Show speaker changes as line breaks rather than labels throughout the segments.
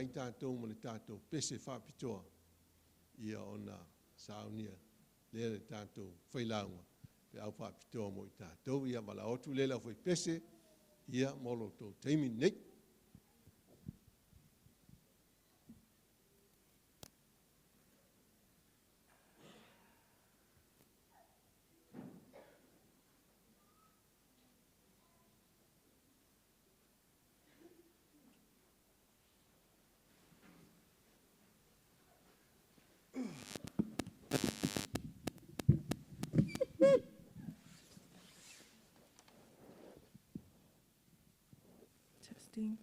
Fai tatou ma le tatou pese faapitoa, ia ona saunia lea e le tatou failauga feau faapitoa mo i tatou. Ia valaau atu lea i le aufaipese, ia mo lo outou taimi lenei.
Testing.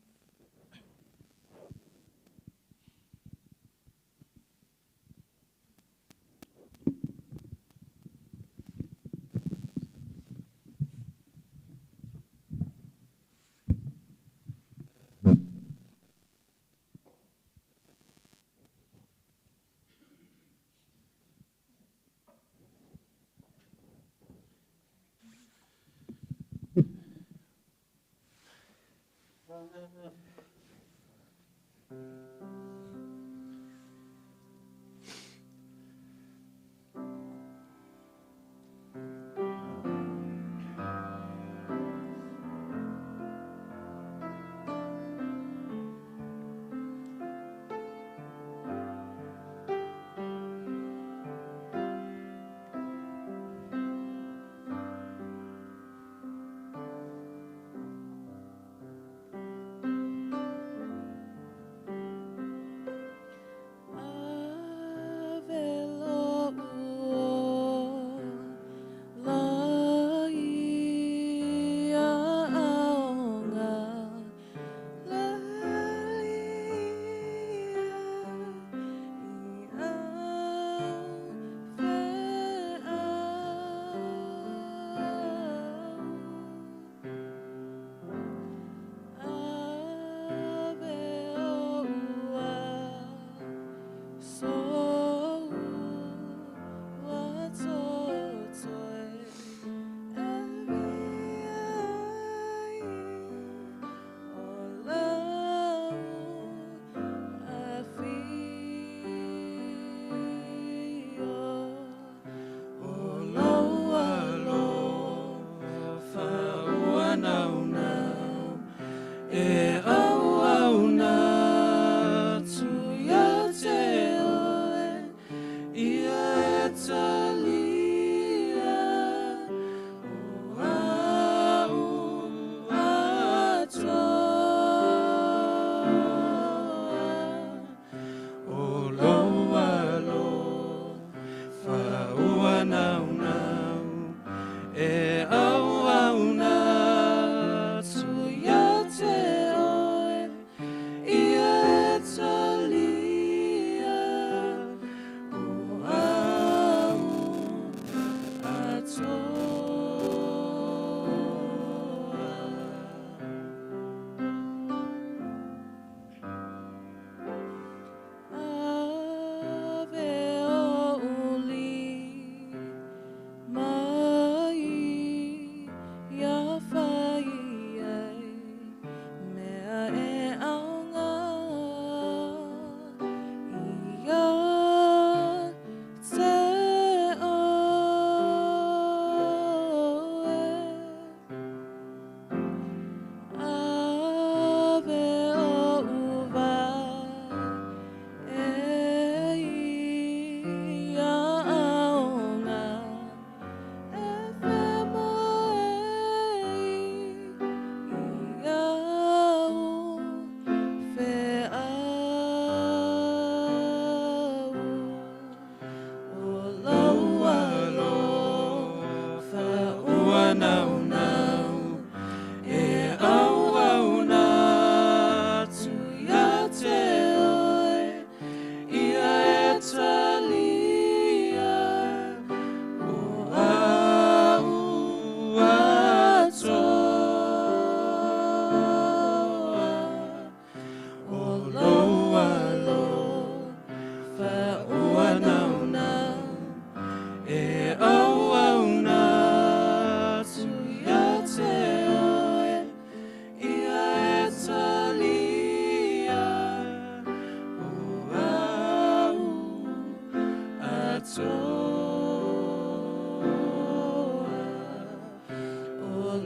O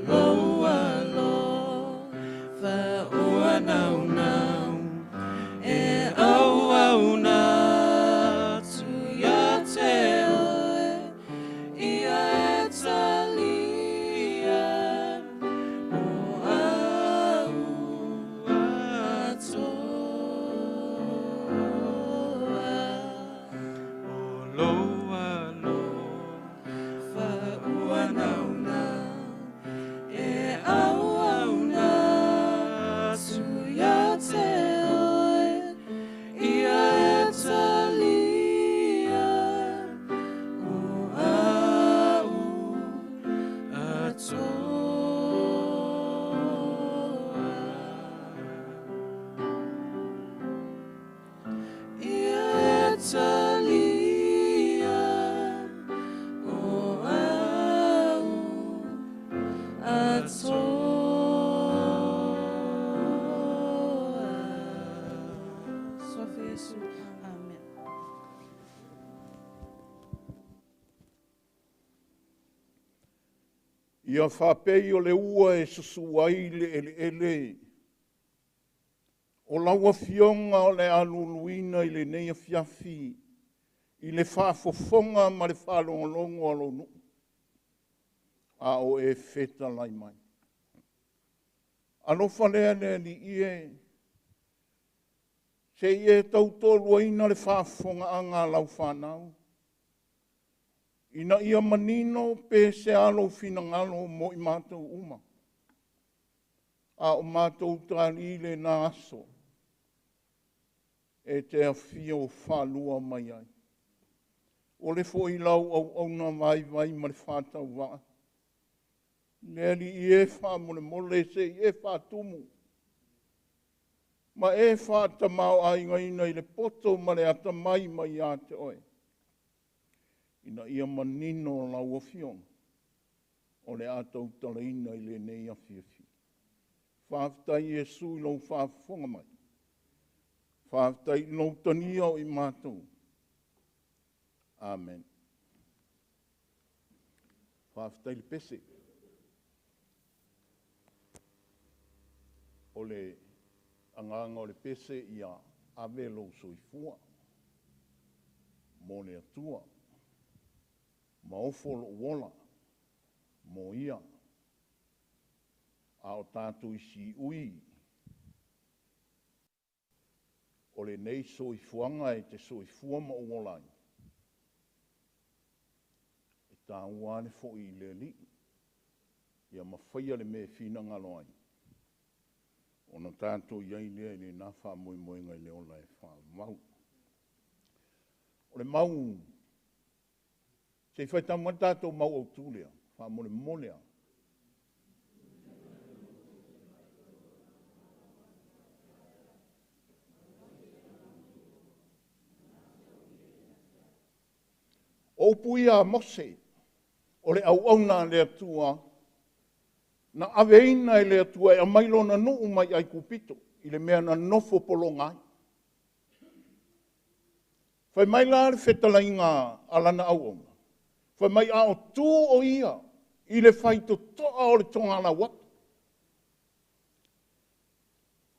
lou alofa ua naunau e auauna atu ia te oe, ia e talia o au atoa. O lou alofa ua naunau e auauna atu ia te oe, ia e talia o au atoa. Ia e talia o au atoa. Sofa Iesu. Amen.
Ia faapei o le ua e susuu ai le eleele, o lau Afioga o le a luluina i lenei afiafi i le faafofoga ma le faalogologo a lou nuu, a o e fetalai mai. Alofa lea le Alii e, se i e tautoaluaina le faafofogaaga a lau fanau, ina ia manino pe se a lou finagalo mo i matou uma, a o matou tali lena aso e te afio faalua mai ai. O le foi lau auauna vaivai ma le faatauvaa, le Alii e faamolemole se i e faatumu ma e faatamaoaigaina i le poto ma le atamai mai ia te oe, ina ia manino lau Afioga o le a tautalaina i lenei afiafi. Faafetai Iesu i lou faafofoga mai. Faafetai i lou tania o i matou. Amen. Faafetai le pese. O le agaga o le pese ia ave lou soifua mo le Atua, ma ofo lou ola mo ia. A o tatou i siui o lenei soifuaga e te soifua ma ou ola ai, e taua lava le foi i le Alii, ia ma faia le mea e finagalo ai, ona tatou i ai lea i lena faamoemoega i le ola e faavavau. O le mau, se i faitau mai le tatou mau autu lea, faamolemole lava. O upu ia a Mose, o le auauna a le Atua, na aveina e le Atua e aumai lona nuu mai Aikupito i le mea na nofo pologa ai. Fai mai la le fetalaiga a lana auauna, fai mai a o tu o ia i le faitotoa o le togalauata.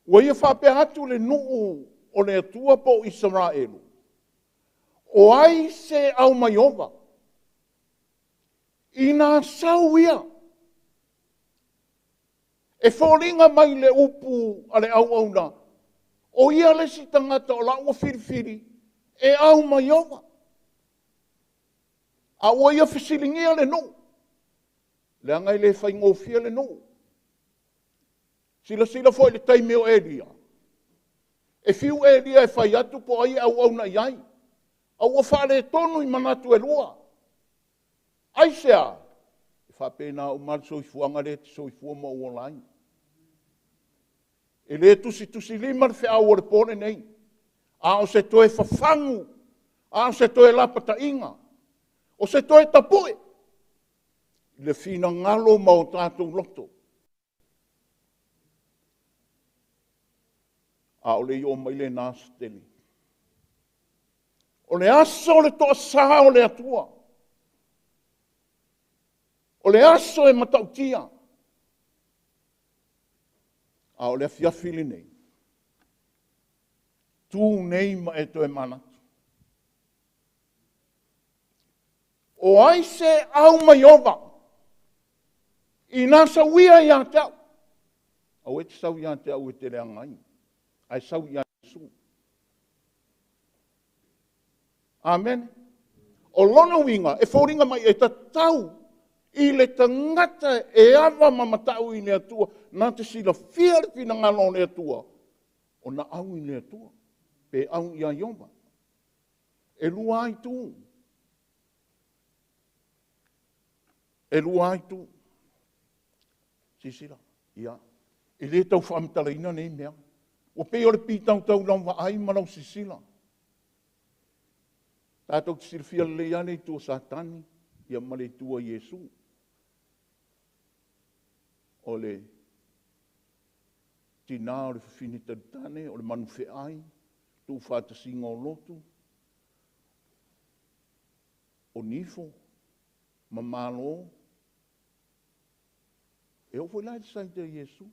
Ua ia faapea atu le nuu o le Atua po o Isaraelu, o ai se aumaiova ina sau ia e foliga mai le upu a le auauna, o ia le isi tagata o la ua filifili e aumaiova. A ua ia fesiligia le nuu, leaga e le faigofie le nuu. Silasila foi i le taimi o Elia, e fiu Elia e fai atu po o ai e auauna i ai, a ua faaletonu i manatu e lua. Aisea? E faapena uma lava le soifuaga lea e te soifua ma ou ola ai. E le tusitusilima le feau o le po lenei, a o se toe fafagu, a o se toe lapataiga, o se toe tapue i le finagalo ma o tatou loto. A o le i oo mai lena aso tele. O le aso o le toasā o le Atua. O le aso e matautia. A o le afiafi lenei, tu nei ma e toe manatu. O ai se au mai ova ina sauia ia te au. Aua e te sau ia te au e te leaga ai, ae sau ia Iesu. Amene. O lona uiga, e foliga mai e tatau i le tagata e ava ma matau i le Atua, na te silafia le finagalo o le Atua, ona au i le Atua, pe au ia Ieova. E lua ai tu. E lua ai tu. Silasila, ia, e le tau faamatalaina nei mea. Ua pei o le pitautau i lau vaai ma lau silasila. Tatou te silafia lelei lava le itu o Satani ia ma le itu a Iesu. O le tinā o le fafine talitane, o le manufeai, tuufaatasiga o lotu, o nifo, ma malo. E oo foi la i le side a Iesu.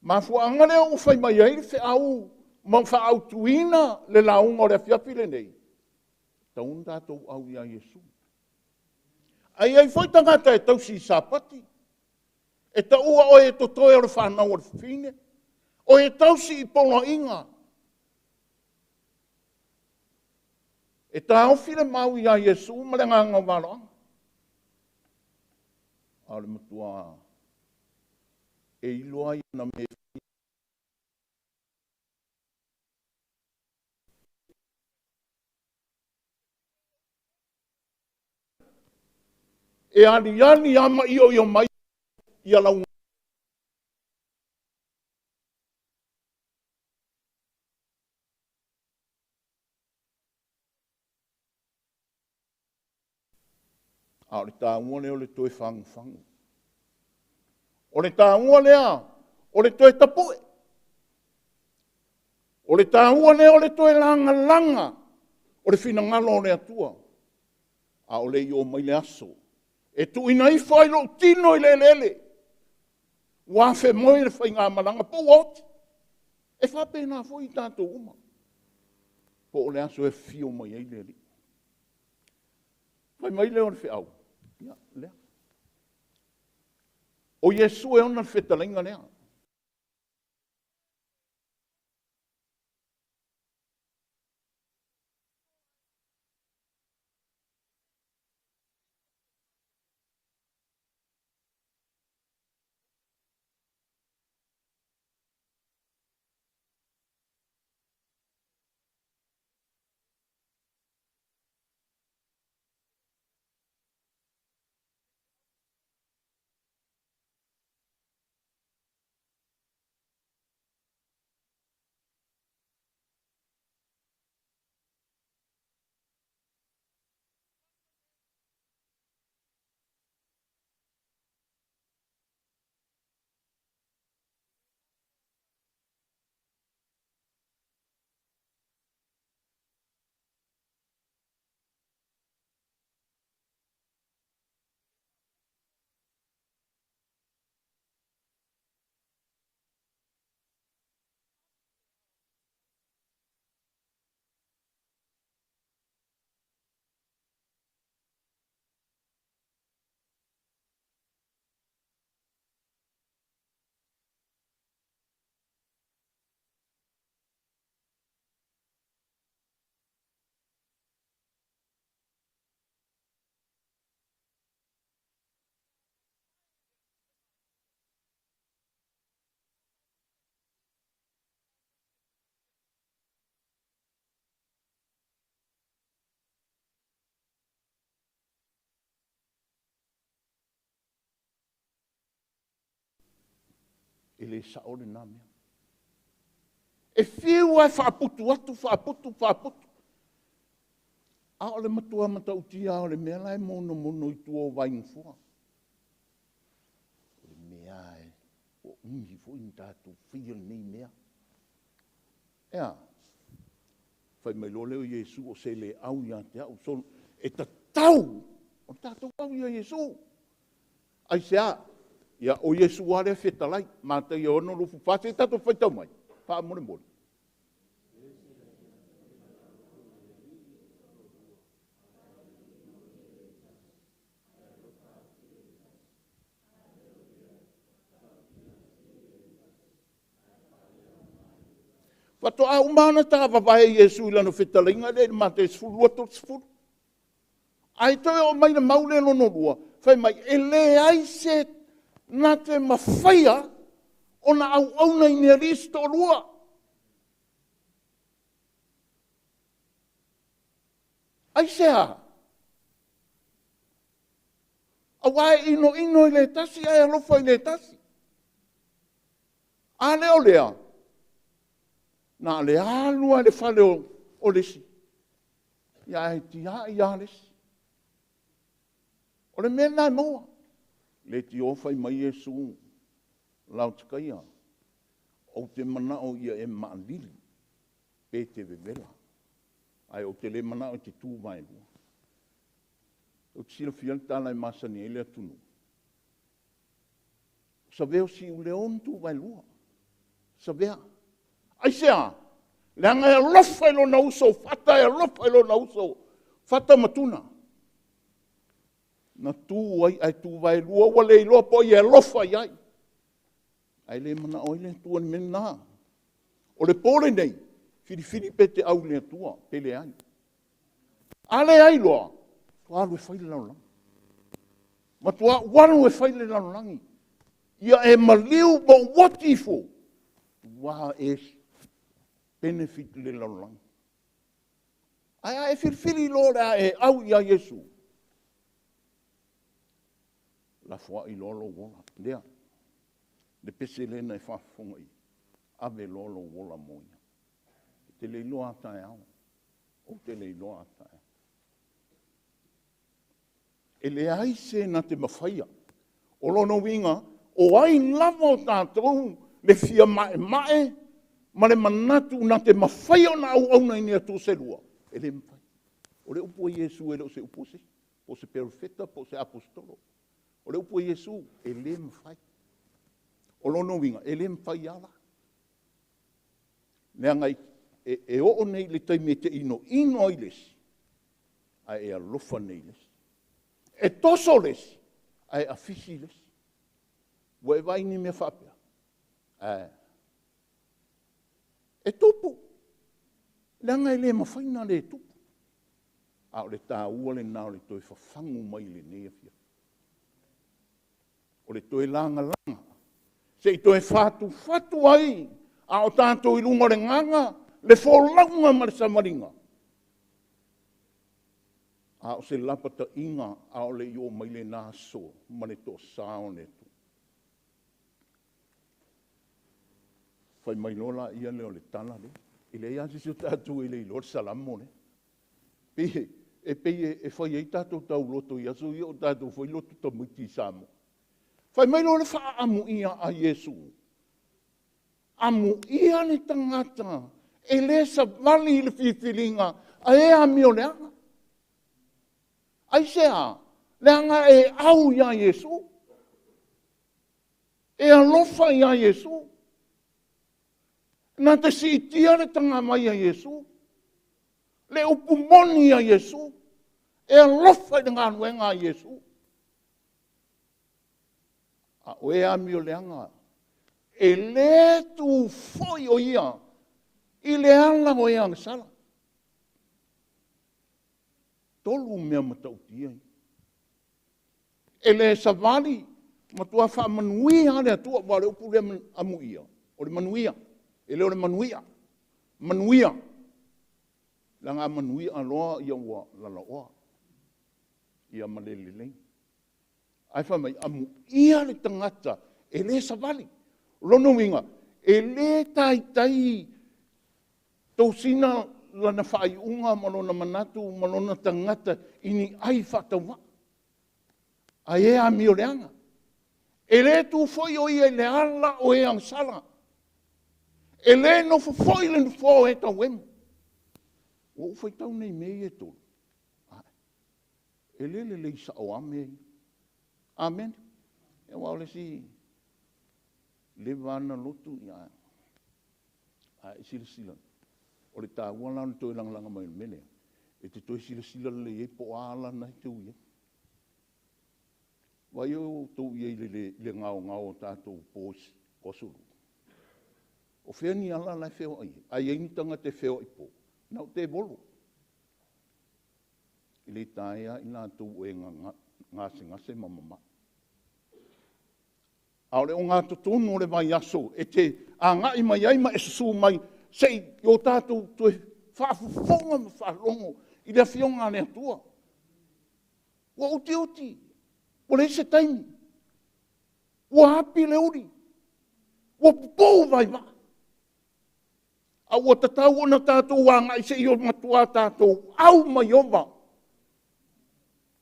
Mafuaaga lea ua fai mai ai le feau ma faaautuina le lauga o le afiafi lenei, tatau ona tatou au ia Iesu. Ae i ai foi tagata e tausi i Sapati, e taua oe e totoe o le fanau a le fafine, o e tausi i poloaiga. E taofi le mau ia Iesu ma le agaga o valoaga. A o le matua e iloa ai ana mea. E aliali lava ma ioio mai ia lau A o le taua lea o le toe fagufagu. O le taua lea o le toe tapue. O le taua lea o le toe lagalaga o le finagalo o le Atua. A o le i oo mai le aso e tuuina ifo ai lou tino i le eleele, ua afemoe le faigamalaga po ua oti. E faapena foi i tatou uma, po o le aso e afio mai ai le Alii. Fai mai lea o le feau, ia lea. O Iesu e ona le fetalaiga lea. E le sao lena mea. E fiu lava e faaputu atu, faaputu, faaputu. A o le matua matautia o le mea la e monomono i tua o vaigafua. O le mea e ua umi foi na tatou faia lenei mea. Ea, Fai mai loa lea o Iesu, o se le au ia te au. So, e tatau ona tatou au ia Iesu. Aisea? Ia, o Iesu lava lea e fetalai. Mataia 6:24. Se i tatou faitau mai, faamolemole. Faatoa uma ona tavavae Iesu i lana fetalaiga lea i le Mataia 12:30. Ae toe oo mai le mau lea lona lua, fai mai, e leai se na te mafaia ona auauna i ni alii se toalua. Aisea? Aua e inoino i le tasi ae alofa i le tasi. A le o lea, na o le alu lava i le fale o le isi, ae tiai lava le isi. O le mea lena e maua. Leitio fai mai Iesu, Laotikaia, ou te manao ia e maalili pe te vevela, ae ou te le manao e te tu vaelua. Ou te silafia le tala e masani ai le atunuu, o Savea o Siuleo na tu vaelua. Savea. Aisea? Leaga e alofa i lona uso o Fata, e alofa i lona uso Fata ma Tuna. Na tu ai ae tu vaelua, ua le iloa po o ai e alofa i ai. Ae le manao ai le Atua i le mea lena. O le po lenei, filifili pe te au i le Atua pe leai. A leai loa, matua alu e fai le lalolagi. Matua ou alu e fai le lalolagi. Ia e maliu ma ou oti ifo, ua e benefit i le lalolagi. Ae a e filifili loa o le a e au ia Iesu, lafoai loa lou ola. Lea, le pese lea na e faafofoga i ai, ave loa lou ola mo ia. E te le iloa a taeao, ou te le iloa a taeao. E leai se na te mafaia. O lona uiga, o ai lava o tatou le fia maemae ma le manatu na te mafaia ona auauna i ni Atua se lua, e le mafai. O le upu a Iesu e le o se upu a se isi, po o se perofeta po o se aposetolo. O le upu a Iesu, e le mafai. O lona uiga, e le mafai lava la. Leaga e oo nei i le taimi e te inoino ai i le isi, ae e alofa nei i le isi. E toso le isi, ae afisi le isi. Ua e vaai i ni mea faapea? E tupu, leaga e le mafai ona le tupu. A o le taua lena o le toe fafagu mai i lenei afiafi. O le toe lagalaga, se i toe fatufatu ai a o tatou i luga o le gaga, le folauga ma le savaliga, a o se lapataiga a o le i oo mai lena aso ma le toasa o le Atua. Fai mai loa lea o le tala lea, e leai lava se isi o tatou e le iloa le Salamo lea. E pei e fai ai tatou tauloto i aso ia o tatou fai loto tamaiti i Samoa. Fai mai loa le faaamuia a Iesu, amuia le tagata e le savali i le filifiliga a e amioleaga. Aisea? Leaga e au ia Iesu, e alofa ia Iesu, na te siitia le tagavai a Iesu, le upu moni a Iesu, e alofa i le galuega a Iesu. A o e amioleaga, e le tu foi o ia i le ala o e agasala. 3 mea matautia ia. E le savali, matua faamanuia lava le Atua, aua o le upu lea amuia, o le manuia, e le o le manuia, manuia. Leaga a manuia loa ua lalaoa, ia ma le lelei. Ae fai mai, amuia le tagata e le savali. O lona uiga, e le taitai tosina lana faaiuga ma lona manatu ma lona tagata i ni ai faatauvaa, ae e amioleaga. E le tu foi o ia i le ala o e agasala, e le nofo foi i le nofoa o e tauemu. Ua ou faitau nei i mea ia e tolu, e le lelei sao lava mea ia. Amene. Aua o le isi leva lava na lotu, a e silasila, o le taua la o le toe lagalaga mai o le mea lea, e te toe silasila lelei ai po o a ala na e te ui ai. Vaai outou i ai i le gaogao o tatou po o Aso Lua. O fea ni ala la e feoai ai? A i ai ni tagata e feoai po, na o tevolo. E le taea lava i latou o e gasegase ma mamai. A o le ogatotonu o le vaiaso e te agai mai ai ma e susu mai se i o tatou toe faafofoga ma faalogo i le Afioga a le Atua. Ua utiuti, ua leai se taimi, ua api le uli, ua pupuu vaivaa, a ua tatau ona tatou agai se i matua tatou au ma Ieova.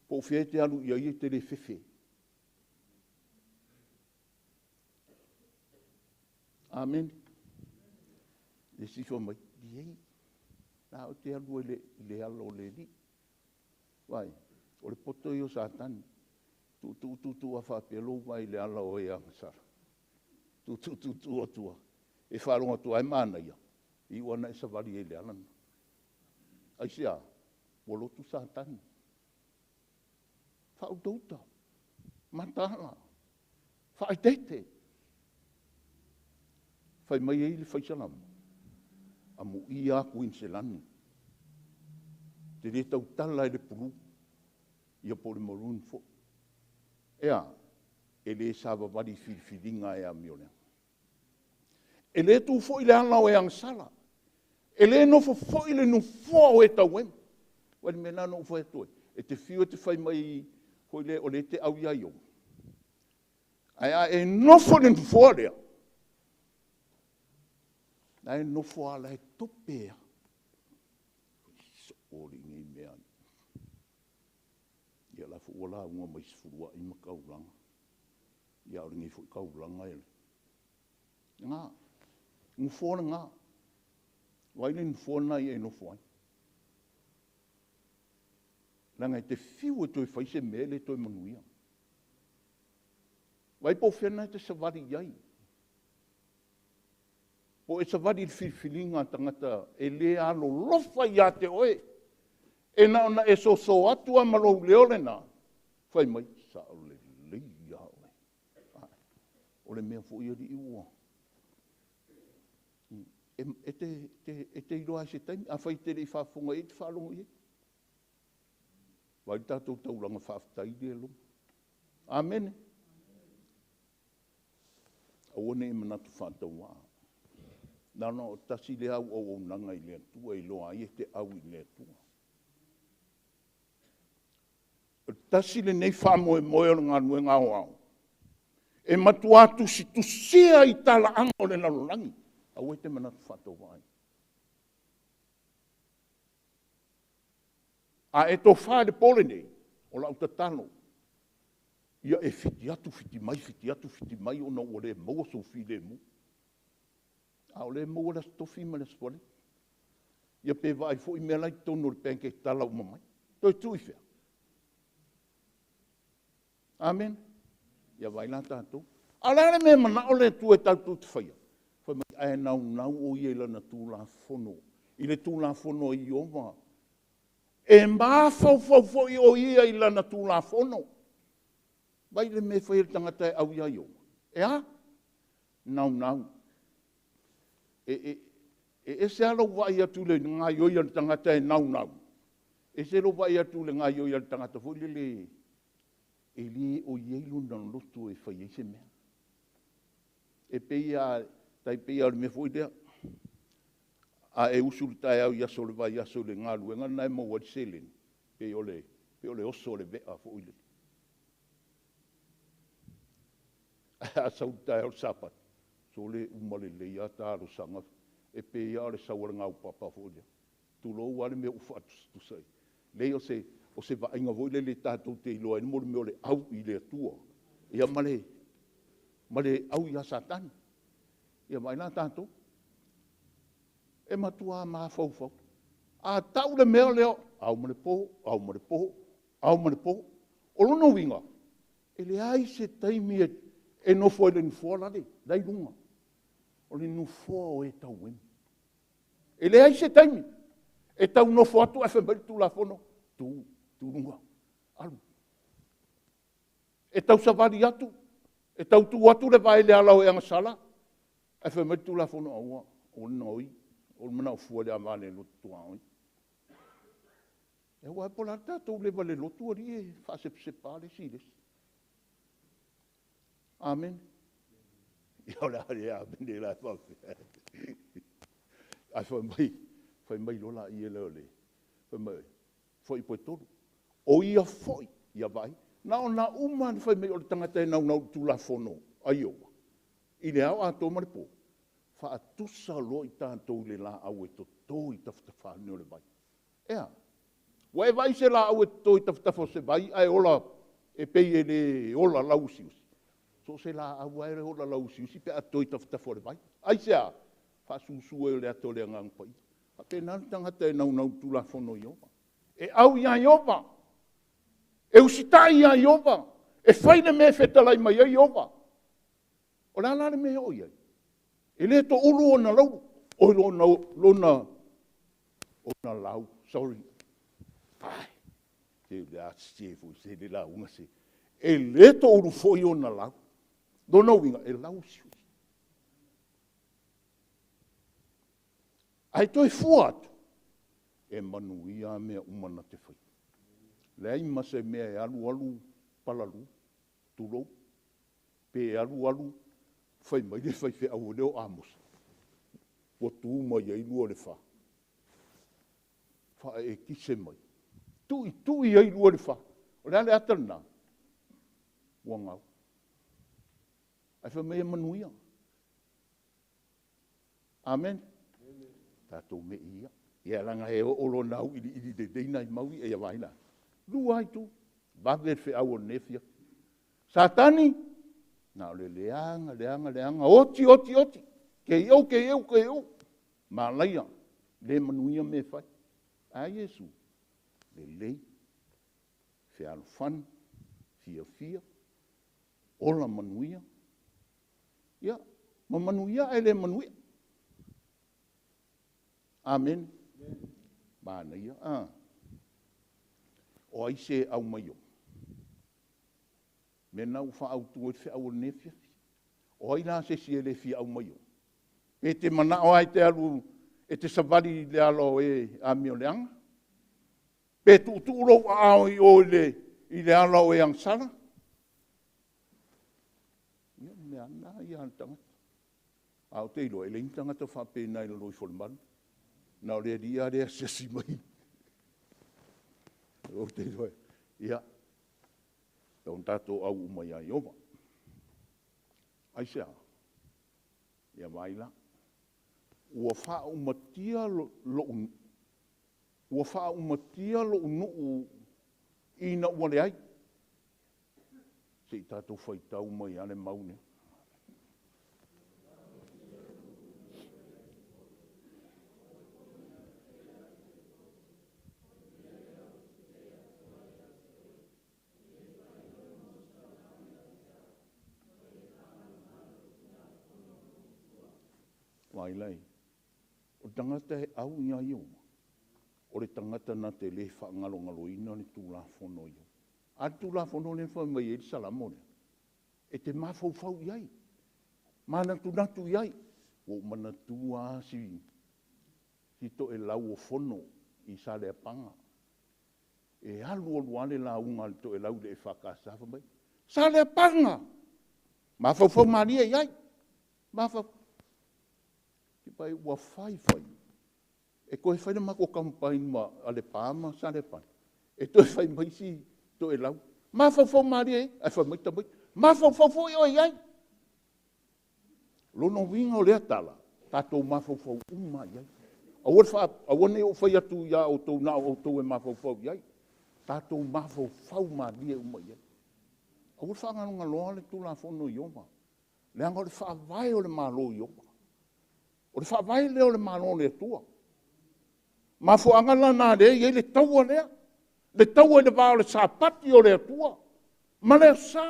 Po o fea e te alu i ai e te le fefe. Amene. Le isi fai mai, leai, o la ou te alu ai i le ala o le Alii. Vaai, o le poto ia o Satani, tuutuu tuutuu lava faapea lou vae i le ala o e agasala, tuutuu tuutuu atu lava, e faalogo atu lava e manaia, e iu lava ina e savali ai i le ala lena. Aisea? Ua lotu Satani. Faautauta, mataala, faaeteete. Fai mai ai le Fai Salamo, amuia aku i na se lagi, ou te le tautala i le pulu, ia po o le maroon foi. E a? E le savavali i filifiliga e amioleaga. E le tu foi i le ala o e agasala, e le nofo foi i le nofoa o e tauega. Vaai i le mea lena na ou fai atu ai, e te fiu e te fai mai foi lea o lea e te au ia Iobo, ae a e nofo i le nofoa lea, la e nofo lava o la e tope lava. So'o alii nei mea, ia o la foi ua lauga mai i sefuluai ma taulaga, a o lenei foi taulaga e… Na, le nofoa lena, vaai le nofoa lena e nofo ai. Leaga e te fiu e toe fai se mea e le toe manuia. Vaai po o fea lena e te savali i ai. Po o e savali i le filifiliga a tagata e le alolofa ia te oe, e na ona e soso atu lava ma lou leo lena, fai mai, sao lelei lava oe. O le mea foi alii ua… E te iloa lava i se taimi, afai e te le i faafofoga i ai, e te faalogo i ai. Vaai le tatou taulaga faafetai lea e loma. Amene. Aua ne i e manatu faatauvaa. Leaga o le tasi lea au auaunaga i le Atua e iloa ai e te au i le Atua. O le tasi lenei faamoemoe o le galuega aoao e matua tusitusia i talaaga o le lalolagi. Aua e te manatu faatauvaa ai. A e tofa i le po lenei, o lau tatalo, ia e fiti atu fiti mai, fiti atu fiti mai ona ua le maua sou filemu. A o lea e maua le Aso Tofi ma le Aso Faraile. Ia pe vaai foi mea la e i totonu o le bank e tala uma mai. Toe tuu i fea? Amene. Ia vaai la tatou. A o le a le mea e manao le Atua tatou te faia? Fai mai, ae naunau o ia i lana Tulafono, i le Tulafono a Ieova. E mafaufau foi o ia i lana Tulafono. Vaai i le mea e fai e le tagata e au ia Ieova? E a? Naunau. E ese lava lou vaai atu i le gaoioi a le tagata e naunau, ese lou vaai atu i le gaoioi a le tagata foi lele e le o i ai lona loto e fai ai se mea. E pei lava, tai pei lava o le mea foi lea, a e usu i le taeao i aso o le vaiaso i le galuega lena e maua ai le seleni, pei o le oso o le vea foi lele. Ae a sau i le taeao o le Sapatu, sole e uma lelei lava ta alosaga, e pei lava o le sau a le gaupapa foi lea, tulou lava le mea ua faatusatusa i ai. Leai o se vaaiga foi lele tatou te iloa ai le mea o le au i le Atua ia ma le au ia Satani. Ia vaai la tatou, e matua mafaufau. A tau le mea lea, ao ma le po, ao ma le po, ao ma le po. O lona uiga, e leai se taimi e nofo ai i le nofoa lale, la e i luga. O le nofoa o e tauemu. E leai se taimi e tau nofo atu ae fai mai le Tulafono, tu, tu i luga, alu. E tau savali atu, e tau tu atu le vae i le ala o e agasala, ae fai mai le Tulafono, aua, aua le gaoi, aua le manao fua i le ava a le lotu tuaoi. Aua po o le a le tatou leva i le lotu alii, e faasepasepa lava le isi i le isi. Amene. Ia o le a le amene la e faapefea. Ae fai mai loa lea o le, fai mai, fuaiupu e 3, o ia foi, ia vaai, na ona uma lava ona fai mai o le tagata e naunau i le Tulafono a Ieova i le ao atoa ma le po, faatusa loa i tatou i le laau e toto i tafatafa ane o le vai. E a? Ua e vaai i se laau e toto i tafatafa o se vai ae ola e pei e le ola lauusiusi? So o se laau lava e ola lauusiusi pe a toto i tafatafa o le vai. Aisea? Faasusu ai e le ata o le Agaga Paia. E faapena le tagata e naunau i le Tulafono a Ieova. E au ia Ieova, e usitai ia Ieova, e fai le mea e fetalai mai ai Ieova. O le a la le mea e oo i ai? E le toulu ona laulu, o lona lau, sorry. Ai, se o le a sese foi se le lauga se. E le toulu foi ona lau. Lona uiga, e lauusiusi. Ae toe fua atu, e manuia mea uma na te faia. Leai ma se mea e alu alu palalū, tulou, pe alu alu fai mai le faifeau lea o Amosa, ua tu mai ai lua o le fa, faaekise mai, tuitui ai lua i le fa. O le a le ata lena? Ua gau. Ae fai mai e manuia. Amene. Tatou mei ia. Ia leaga e oo loa ina auiliili lelei nai mau ia, ia vaai la. Lua lava itu, vave le feau o lenei afiafi. Satani, na o le leaga, leaga, leaga, oti, oti, oti, keiou, keiou, keiou, malaia, le manuia mea e fai. A Iesu, lelei, fealofani, fiafia, ola manuia, ia, ma manuia ae le manuia. Amene. Manaia. O ai se au mai ou? Mea lena ua faaautu ai le feau o lenei afiafi. O ai la se isi e le fia au mai ou? Pe te manao lava e te alu e te savali i le ala o e amioleaga? Pe tuutuu lou aao i o i le ala o e agasala? Ia, o le mea lava lena ia a le tagata. A ou te iloa, e leai ni tagata faapena i lalo ifo o le malu. Na o le Alii lava lea e asiasi mai. Ou te iloa, ia, tau ina tatou au uma ia Ieova. Aisea? Ia vaai la, ua faaumatia lou nuu ina ua leai. Se i tatou faitau mai lava le mau lea. Vaai la i ai? O le tagata e au ia Ieova, o le tagata na te le faagalogaloina le Tulafono a Ieova. A le Tulafono lea na fai mai ai le Salamo lea, e te mafaufau i ai, manatunatu i ai. Ua ou manatua lava si toelau o Fono i Saleapaga, e alu alu lava le lauga a le toelau i le EFKS fai mai, Saleapaga! Mafaufau malie i ai, mafaufau. Ua fai fai, e toe fai le matou campaign a Lepa ma Saleapaga, e toe fai mai si toelau, mafaufau malie i ai, ae fai mai tamaiti, mafaufau foi oe i ai. O lona uiga o lea tala, tatou mafaufau uma lava i ai. Aua ne i ou fai atu ia outou na o outou e mafaufau i ai. Tatou mafaufau malie uma i ai. Aua le faagalogaloa le Tulafono a Ieova, leaga o le faavae o le Malo o Ieova. O le faavae lea o le Malo o le Atua. Mafuaaga lana lea e i ai le taua lea, le taua i le va o le Sapati o le Atua ma le Aso Sa.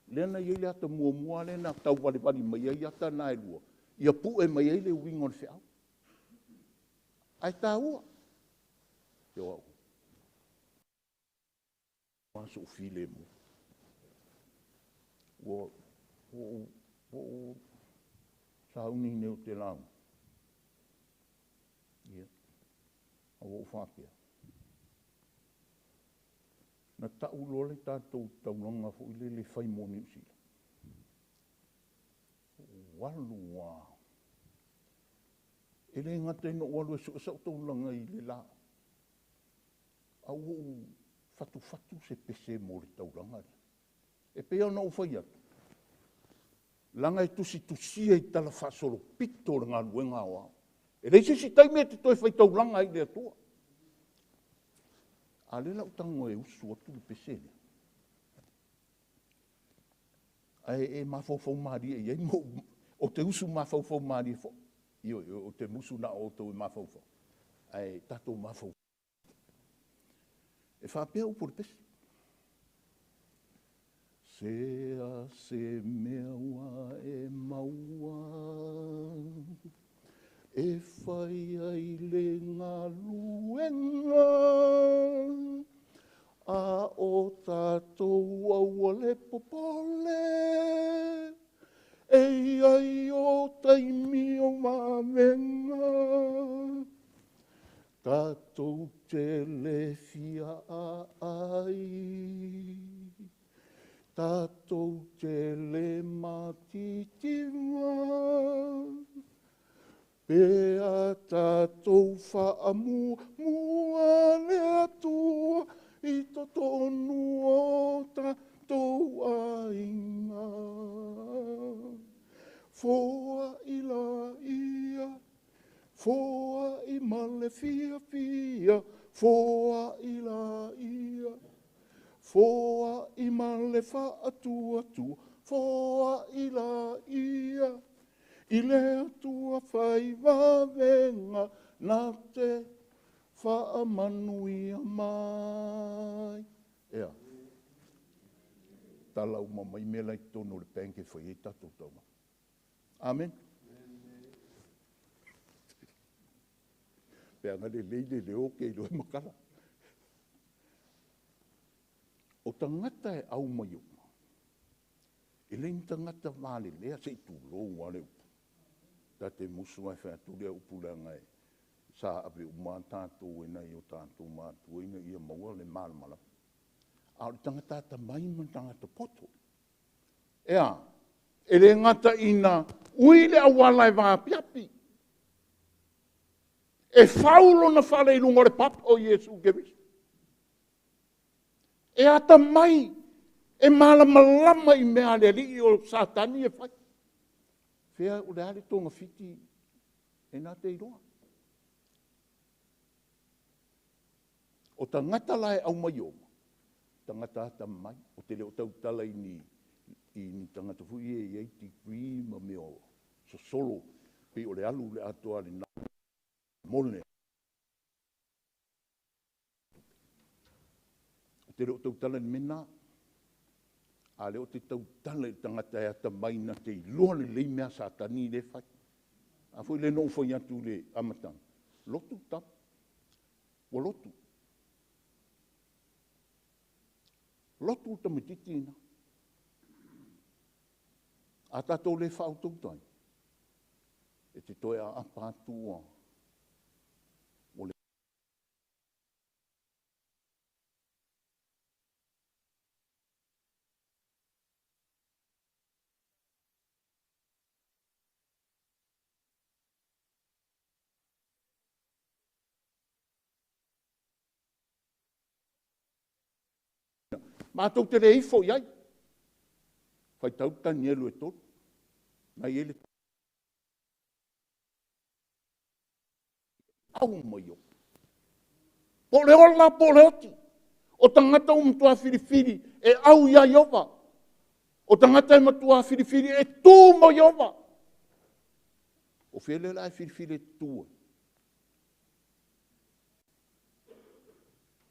Lea na i ai le ata muamua lea na tauvalivali mai ai ata na e lua, ia pue mai ai le uiga o le feau. Ae taua, se o au, a sou filemu. Ua ou sauni nei ou te lauga, ia, ae ua ou faapea, na tau loa le tatou taulaga foi lele e fai mo Niu Sila, ou alu lava. E le gata ina ou alu e sue sau taulaga i le la, ae ua ou fatufatu se pese mo le taulaga lea. E pei lava ona ou fai atu, leaga e tusitusia i talafaasolopito le galuega aoao. E leai se isi taimi e te toe faitaulaga ai i le Atua. A o lea o le a ou tago e usu atu le pese lea, ae e mafaufau malie i ai ma ou, ou te usu mafaufau malie foi. Ioe, ou te musu na o outou e mafaufau, ae tatou mafaufau. E faapea upu o le pese. Se a se mea ua e maua e fai ai le galuega, a o tatou aua le popole, e i ai o taimi o vavega. Tatou te le fia aai, tatou te le matitiva, pe a tatou faamuamua le Atua i totonu o tatou aiga. Foai laia, foai ma le fiafia, foai laia, foai ma le faatuatua, foai laia, i le Atua fai vavega na te faamanuia mai. Ea, tala uma mai mea la i totonu o le bank e fai ai tatou taulaga. Amen. Pe a lelei le leo ou te iloa e matala. O tagata e au mai oma, e le ni tagata valelea se i tulou lava le upu. Ta te musu lava e fai atu lea upu leaga sa ave uma lava tatou e nai o tatou matua ina ia maua le malamalama. A o le tagata atamai ma le tagata poto. E a? E le gata ina ui le auala e vaapiapi, e fau lona fale i luga o le papa o Iesu Keriso. E atamai, e malamalama i mea a le alii o Satani e fai. Fea o le a le togafiti e na te iloa. O tagata la e aumai oma, tagata atamai, ou te le o tautala i ni tagata foi ia e i ai degree ma mea o sosolo, pei o le alu i le atoa i le mone. Ou te le o tautala i le mea lena, a o lea ou te tautala i le tagata e atamai na te iloa lelei mea a Satani lea e fai. A foi lea na ou fai atu i le amataga, lotu le tama, ua lotu. Lotu le tamaitiiti lena. A tatou le faautautaai, e te toe aapa atu ua le Matou te le ifo i ai. Faitau le Tanielu e 3. Na i ai le au mai o. Po o le ola po o le oti. O tagata ua matua filifili e au ia Ieova. O tagata e matua filifili e tu mo Ieova. O fea lea o le a e filifili e te tu ai?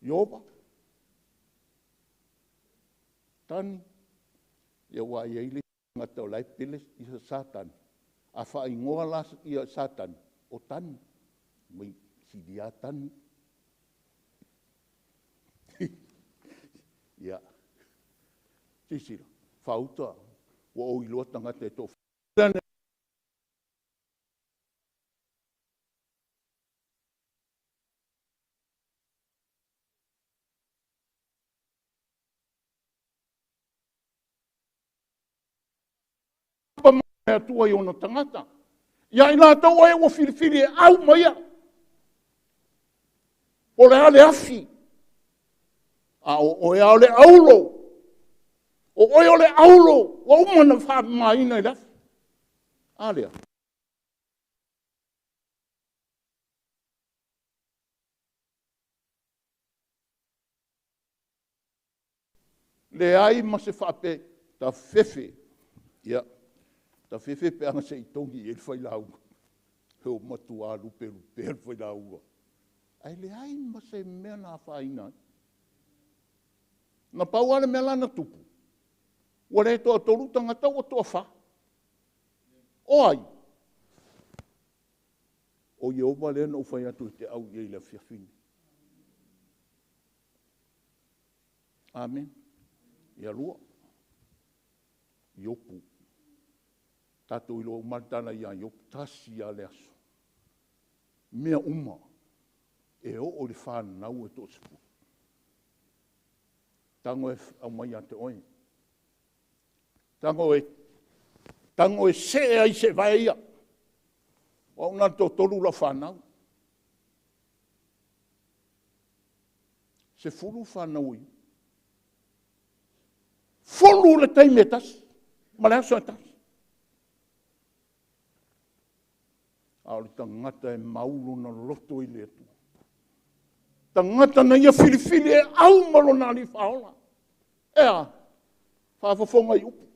Ieova, Tani, ia aua e i ai le isi tagata o la e pele Satani, a faaigoa la ia Satani, o Tani, fai mai, sili lava Tani. Ia, silasila, faauta, ua ou iloa tagata e toa... le Atua i ona tagata, ia i latou o e ua filifili e au ma ia. Po o le a le afi, a o oe lava o le auro, o oe o le auro ua uma ona faamamaina i le afi. A lea? Leai ma se faapea, tafefe, ia tafefe pe ana se i togi i ai le failauga, ua matua lupelupea le failauga, ae leai ma se mea na afaina ai. Na pau lava le mea la na tupu, ua le toatolu tagata ua toafa. O ai? O Ieova lea na ou fai atu e te au i ai i le afiafi lenei. Amene. Ia lua, Iopu. Tatou iloa uma lava le tala ia Iopu, tasi lava le aso, mea uma, e oo i le fanau e toasefulu. Tago e aumai ia te oe, tago e see ai i seevae ia. O au na o le toatolu lau fanau, 10 fanau a Iopu, 10 i le taimi e tasi ma le aso e tasi. A o le tagata e mau lona loto i le Atua, tagata na Ia filifili e au ma Lona Alii Faaola. E a? Faafofoga i upu,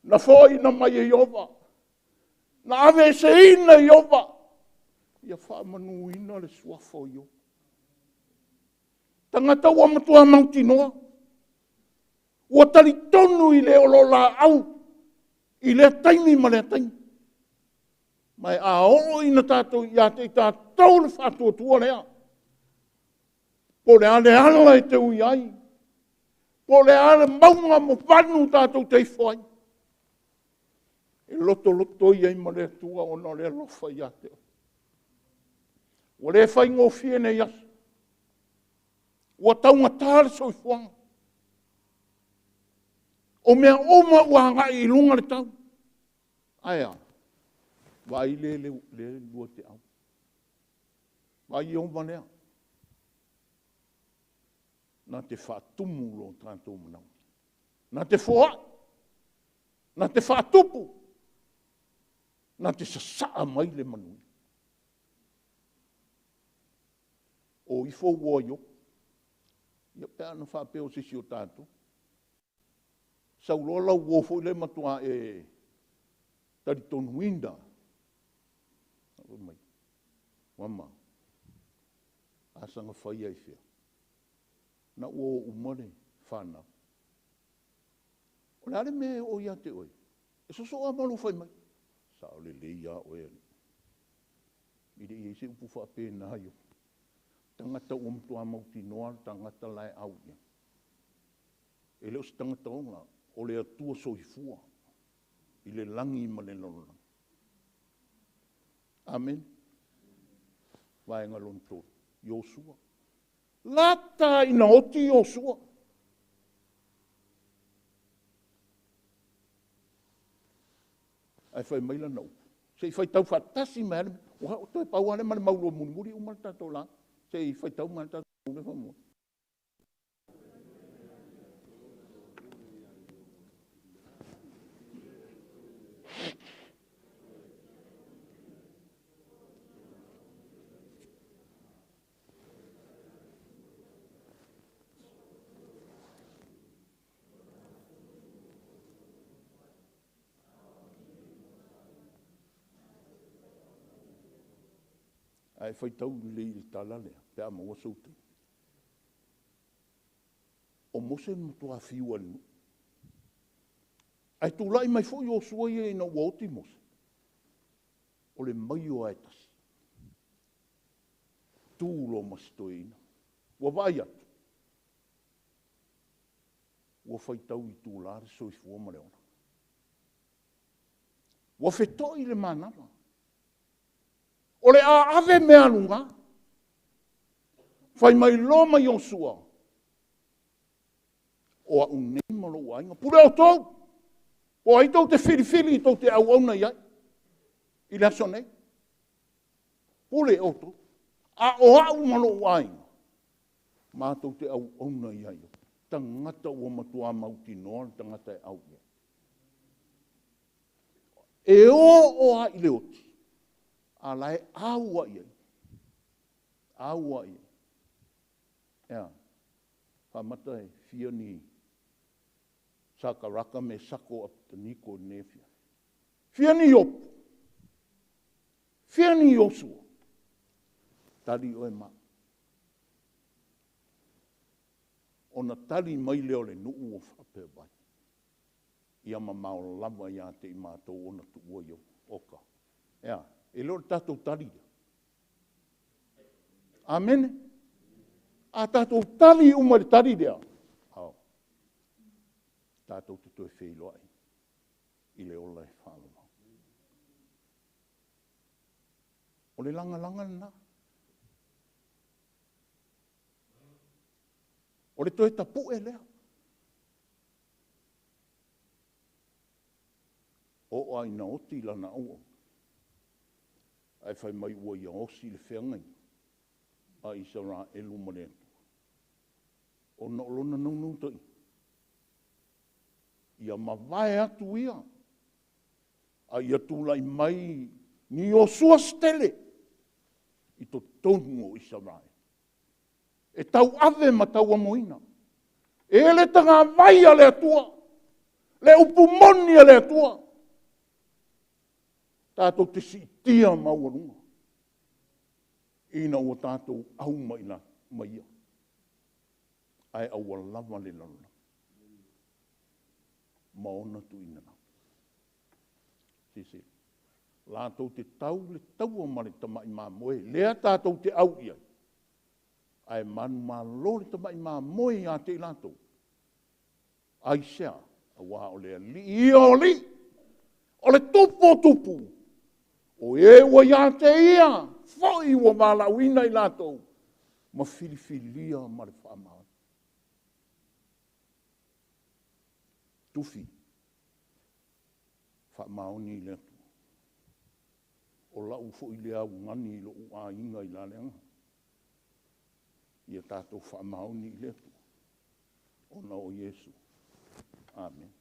na foaiina mai e Ieova, na aveeseina e Ieova, ia faamanuina le suafa o Ieova. Tagata ua matua mautinoa, ua talitonu i le o lo o laau i lea taimi ma lea taimi. Ma a oo ina tatou ia te i tatou le faatuatua lea, po o le a le ala e te ui ai, po o le a le mauga ma vanu tatou te ifo ai, e lotolotoi ai ma le Atua ona o le alofa ia te oe. Ua le faigofie nei aso, ua taugata le soifuaga. O mea uma ua agai i luga le tau. Ae a? Vaai lea e lua te au, vaai Ieova lea na te faatumu lo tatou manaoga, na te foai, na te faatupu, na te sasaa mai le manuia. O ifo uo a Iopu, ia pe ana faapea o se isi o tatou, sau loa lau uo foi lea matua e talitonuina. Fai mai, mama, a saga fai lava i fea? Na ua o uma le fanau. O le a le mea e oo ia te oe? E sosoo lava ma lou fai mai. Sao lelei lava oe alii. E le i i ai se upu faapena Iopu. Tagata ua matua mautinoa le tagata la e au i ai. E le o se tagata ola, o le Atua Soifua i le lagi ma le lalolagi. Amene. Vaega lona tolu, Iosua. Lata ina oti Iosua. Ae fai mai lana upu, se i faitau faatasi mai lava, ua toe pau lava lea ma le maulua mulimuli uma le tatou lauga. Se i faitau mai lava le tatou mau lea faamolemole. Ae faitau lelei i le tala lea pe a maua sou taimi. O Mose na matua fiu ai i le nuu. Ae tulai mai foi Iosua ia ina ua oti Mose, o le maio lava e tasi. Tu loa ma si toeaina. Ua vaai atu, ua faitau itula le soifua ma le ola. Ua feto'i le manava. O le a ave mea aluga. Fai mai loa ma Iosua, o a'u nei ma lo'u aiga, pule outou, po o ai tou te filifili tou te auauna i ai i le aso nei. Pule outou. A o a'u ma lo'u aiga, matou te auauna ia Ieova. Tagata ua matua mautinoa le tagata e au i ai. E oo lava i le oti, a o la e au lava i ai, au lava i ai. E a? Faamata e fia ni Sakaraka, Mesako, Apeteniko i lenei afiafi? Fia ni Iopu? Fia ni Iosua? Tali oe ma au. Ona tali mai lea o le nuu ua faapea mai, ia mamao lava ia te i matou ona tuua Ieova. Oka. E a? E le o le tatou tali lea? Amene. A tatou tali uma i le tali lea, ao, tatou te toe feiloai i le ola e faavavau. O le lagalaga lena. O le toe tapu'e lea. Oo lava ina oti lana auauna, ae fai mai ua ia osi le feagaiga a Isaraelu ma le Atua, ona o lona naunautaiga ia mavae atu ia, a ia tulai mai ni Iosua se tele i totonu o Isaraelu e tauave ma tauamoina. E i ai le tagavai a le Atua, le upu moni a le Atua, tatou te siitia maualuga ina ua tatou au ma Ia, ae aua lava le lalolagi ma ona tuuina. Silasila, latou te tau le taua ma le tamai mamoe lea tatou te au i ai, ae manumalo le tamai mamoe ia te i latou. Aisea? Aua o le Alii ia o alii, o le Tupu o tupu, o e ua ia te Ia foi ua valaauina i latou ma filifilia ma le faamaoni. Tufi, faamaoni i le Atua. O lau foi lea augani i lou aiga i la le agaga, ia tatou faamaoni i le Atua ona o Iesu. Amene.